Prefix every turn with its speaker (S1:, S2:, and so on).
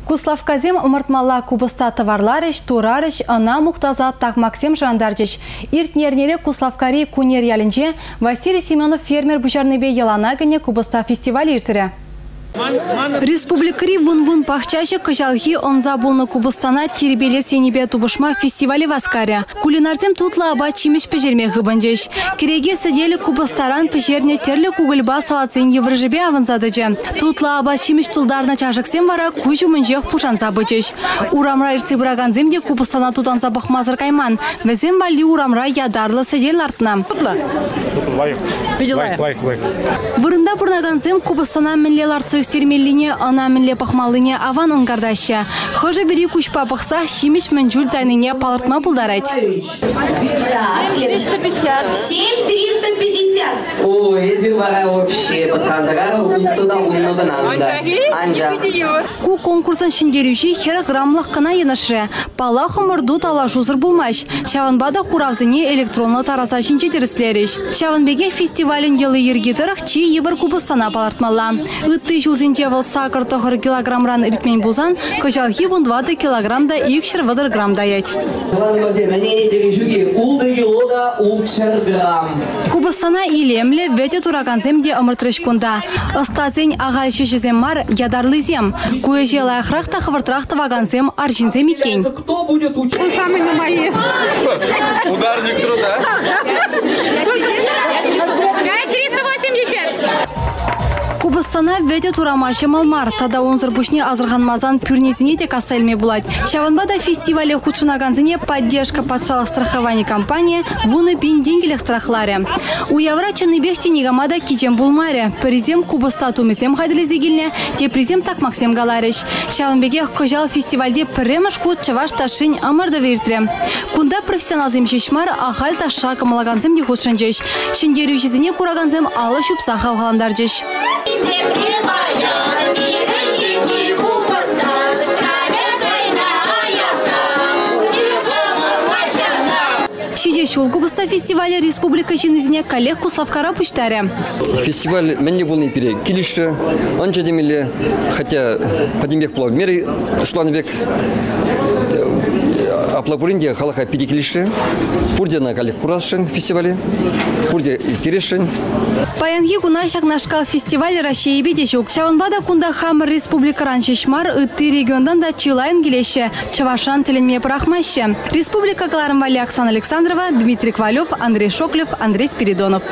S1: Куславккасем ӑмӑртмалла купӑста тӑварларӗҫ, турарӗҫ, ӑна мухтаса такмаксем шӑрантарчӗҫ. Иртнӗ эрнере Куславккари Кунер ялӗнче Василий Семенов фермер пуҫарнипе йӑлана кӗнӗ купӑста фестивалӗ иртрӗ. Республикӑри вун-вун пахчаҫӑ кӑҫалхи ӑнса пулнӑ купӑстана тирпейлес енӗпе тупӑшма фестивале васкарӗ. Кулинарсем тутлӑ апат-ҫимӗҫ пӗҫерме хыпӑнчӗҫ. Кӗреке сӗтелӗ купӑстаран пӗҫернӗ тӗрлӗ кукӑльпа салатсен йывӑрӑшӗпе авӑнса тӑчӗ. Тутлӑ апат-ҫимӗҫ тултарнӑ чашӑксем вара куҫ умӗнчех пушанса пычӗҫ. Урамра иртсе пыракансем те купӑстана тутанса пӑхмасӑр кайман. Вӗсем валли урамра ятарлӑ сӗтел лартнӑ.
S2: Тутлӑ.
S3: Лайӑх.
S2: Питӗ лайӑх.
S3: Лайӑх, лайӑх.
S1: Вырӑнта пурӑнакансем купӑстана мӗнле лартса ӳстермеллине, ӑна мӗнле пӑхмаллине аван ӑнкартаҫҫӗ. Хӑшӗ-пӗри куҫпа пӑхсах ҫимӗҫ мӗн чуль тайнине палӑртма пултарать.
S4: 350.
S5: 7 350.
S6: О, эсир вара вообще пӑтранчӑка улттӑ та улнӑ кӑна унта. Анчах.
S1: Ку конкурсӑн ҫӗнтерӳҫи 40 граммлӑх кӑна йӑнӑшрӗ. Паллах, ӑмӑрту талашусӑр пулмасть. Ҫавӑнпа та хуравсене электронлӑ тараса ҫинче тӗрӗслерӗҫ. Ҫавӑн пекех фестивалӗн йӑли-йӗрки тӑрӑх чи йывӑр купӑстана палӑртмалла. Ытти ҫулсенче вӑл сакӑр-тӑхӑр килограмран иртмен пулсан, кӑҫалхи 14 килограмм та 230 грамм таять.
S6: Тӑванӑмӑрсем, ӗненетӗр-и ҫук-и, ултӑ кило та ултҫӗр грамм.
S1: Купӑстана илемлӗ, вӗтӗ туракансем те ӑмӑртрӗҫ кунта. Ӑстасен ахаль ҫӗҫӗсем мар, ятарлисем. Ку ӗҫе лайӑхрах та хӑвӑртрах тӑвакансем арҫынсем иккен.
S6: Кто будет учить?
S2: Он самый нумайи.
S7: Ударник труда.
S5: 380.
S1: Купӑстана вӗтӗ турама ҫӑмӑл мар тата унсӑр пуҫне асӑрханмасан пӳрнесене те касса илме пулать. Ҫавӑнпа та фестивале хутшӑнакансене «Поддержка» патшалӑх страховани компанийӗ 10 000 тенкӗлӗх страхларӗ. Уявра чӑннипех те никама та кичем пулмарӗ. Пӗрисем купӑста тумӗсем хатӗрлесе килнӗ, теприсем такмаксем каларӗҫ. Ҫавӑн пекех кӑҫал фестивальте пӗрремӗш хут чӑваш ташшин ӑмӑртӑвӗ иртрӗ. Кунта профессионалсем ҫеҫ мар, ахаль ташша кӑмӑллакансем те хутшӑнчӗҫ. Ҫӗнтерӳҫӗсене куракансем алӑ ҫупса хавхалантарчӗҫ.
S5: Хисепле паян пирӗн енчи купӑста, чарӗ кайна аякка, пурте кӑмӑллаҫҫӗ.
S1: Ҫитес ҫул купӑста фестивалӗ республика ҫыннисене каллех Куславккара пуҫтарӗ.
S8: Фестиваль мӗнле пулни пире килӗшрӗ, ӑнчӗ темелле, хотя пӗтӗмпех пулав меры шутланӑ пек. Апла пулин те халӑха питӗ килӗшрӗ. Пурте ӑна каллех курасшӑн фестивале, пурте ирттересшӗн.
S1: Паянхи куна ҫакнашкал фестиваль Раҫҫейӗпе те ҫук. Ҫавӑнпа та кунта хамӑр республикӑран ҫеҫ мар, ытти регионтан та чылайӑн килеҫҫӗ. Чӑвашран тӗлӗнме пӑрахмаҫҫӗ. Республика кӑларӑм валли Оксана Александрова, Дмитрий Ковалев, Андрей Шоклев, Андрей Спиридонов.